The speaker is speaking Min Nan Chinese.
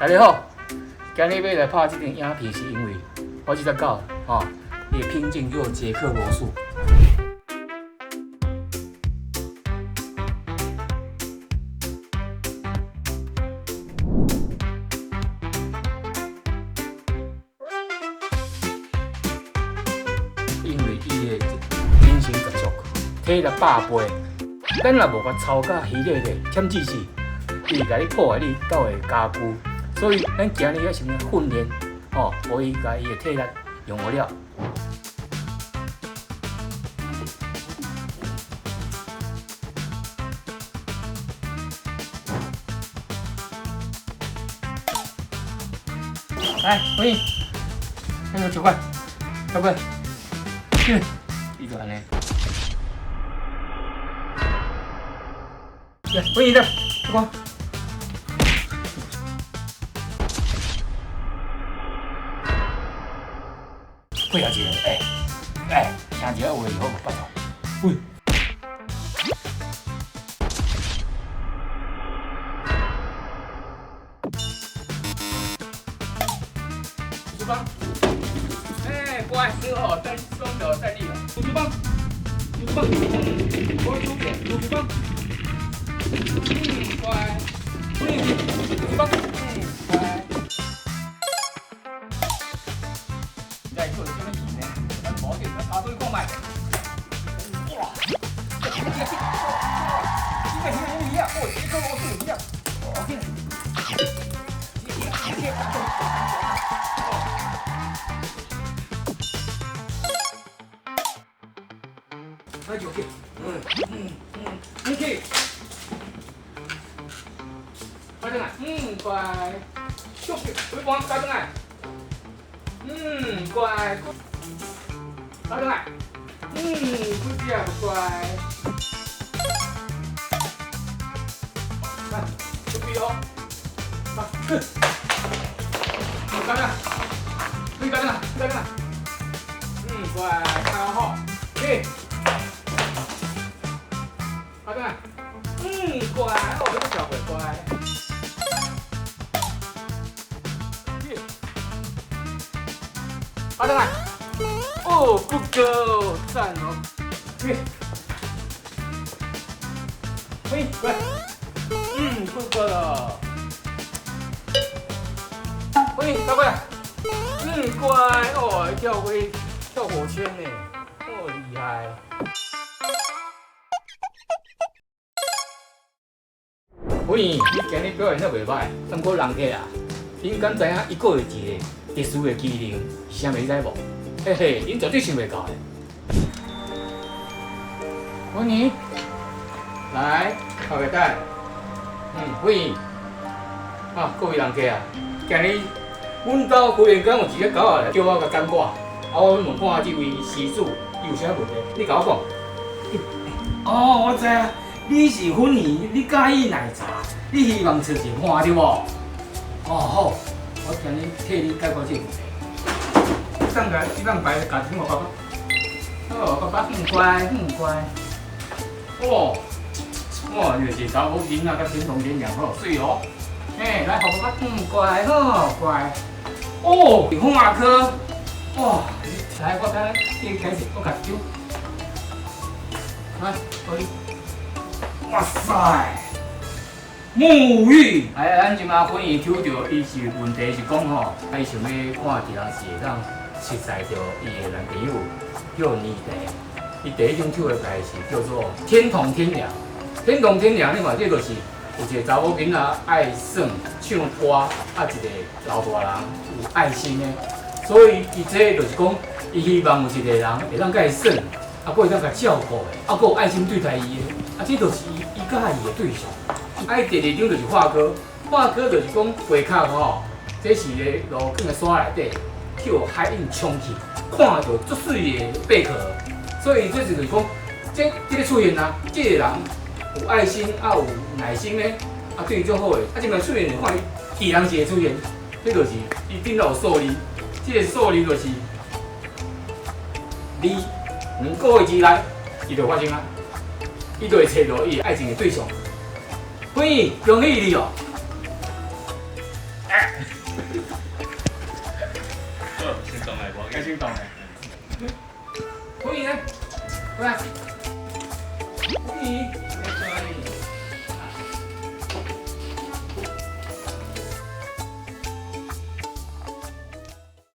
大家好，今日欲來拍這段影片，是因為我這隻狗吼，伊的品種叫做傑克羅素。因為伊的精神十足，體力百倍，咱若無共操甲虛咧咧，忝死死，伊會共你破壞你兜的家具。所以咱今日欲先訓練，吼，予伊共伊的體力用予了。來，可以，那個跳過，跳過，去，伊就按呢。來，可以的，這個。配合一下，欸欸，聽一下話就好，拜託。喂。主幫，欸，乖，好，再雙腳站立了。主幫，主幫，我主主幫，嗯，乖，嗯，主幫，嗯，乖。來做啥物事呢？咱無緊，咱跤對看覓。哇！這個這個這個魚啊，哦，這個羅素魚啊，哦，緊。來就去，嗯嗯嗯，你去。快轉來，嗯，乖。就去，回幫，快轉來。嗯，乖。快轉來。嗯，不這樣乖。來，準備哦。來，去。快轉來，你快轉來，快轉來。嗯，乖，看好，去。快轉來。嗯，乖，哦，這個小鬼乖。去。快轉來。哦，good girl，讚哦。去。喂，過來。嗯，good girl。喂，走過來。嗯，乖，哦，跳過跳火圈呢，哦，厲害。喂，你今日表現得袂䆀，毋過人客啊，恁敢知影伊閣有一個特殊的技能是啥物？你知無？嘿嘿，𪜶絕對想袂到的。溫妮，來，頭家帶。嗯，喂，啊，各位人客啊，今日阮兜忽然間有一隻狗仔來叫我共斬掛，啊，我問看這位施主，伊有啥問題？你共我講。哦，我知啊，你是粉圓，你佮意奶茶，你希望找一個伴對無？哦好，我今日替你解決這個問題。上來，你放白家己我爸爸。哦，爸爸，嗯乖，嗯乖。哦，哦，就是查某囡仔佮天同天兩好，媠哦。嘿，來，好爸爸，嗯乖，好乖。哦，畫科，哇，來，我看你開始，我較丟。來，可以。哇塞，沐浴。哎，咱這馬粉圓抽著，伊是問題是講吼，伊想欲看一下是會當熟似著伊的男朋友叫年茶。伊第一張抽的牌是叫做天同天娘。天同天娘，你看這就是有一個查某囡仔愛耍唱歌，啊一個老大人有愛心的，所以伊這就是講，伊希望有一個人會當共伊耍，啊，閣會當共照顧的，啊，閣有愛心對待伊的，啊，這就是伊伊佮意的對象。啊，伊第二張就是畫科，畫科就是講貝殼吼，這是個路囥佇沙內底，去予海湧沖去，看著足媠的貝殼，所以這就是講，這個出現啊，這個人有愛心啊，有耐心呢，啊，對伊足好的，啊，這擺出現就看伊自然是會出現，這就是伊頂頭有數字，這個數字就是二，2個月之內，伊就發生啊，伊就會揣著伊的愛情的對象。粉圓，恭喜你哦！動來，無開心動的。歡迎來，過來，歡迎。